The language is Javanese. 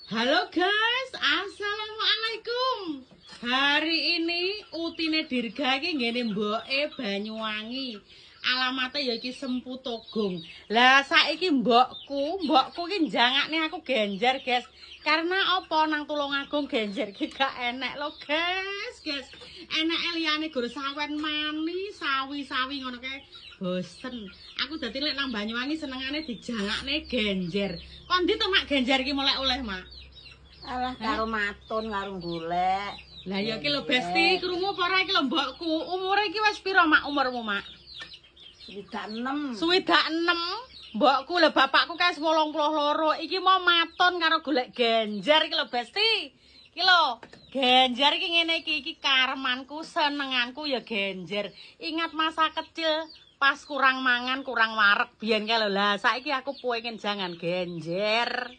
Halo guys, assalamualaikum. Hari ini Utine Dirga iki nggene mboke Banyuwangi. Alamate ya iki Semputogong. Lah saiki mbokku, mbokku iki njangakne aku genjer, guys. Karena apa nang Tulungagung genjer iki gak enek lho, guys, guys. Eneke liyane gur sawen manis, sawi-sawi ngono kae. Bosen. Aku dadi lek nang Banyuwangi senengane dijangakne genjer. Kon ndi to, Mak, genjer iki mulai oleh, Mak? Alah, karo matun karo golek. Lah ya iki lho, Besti, krungu apa ora iki lho mbokku. Umure iki wis pira, Mak, umurmu, Mak? 66. 66. Mbokku lho, bapakku kae 82. Iki mau matun karo golek genjer iki lho, Besti. Iki lho, genjer iki ngene iki, iki karemanku, senenganku ya genjer. Ingat masa kecil pas kurang mangan, kurang wareg biyen kae lho. Lah saiki aku pengen jangan genjer.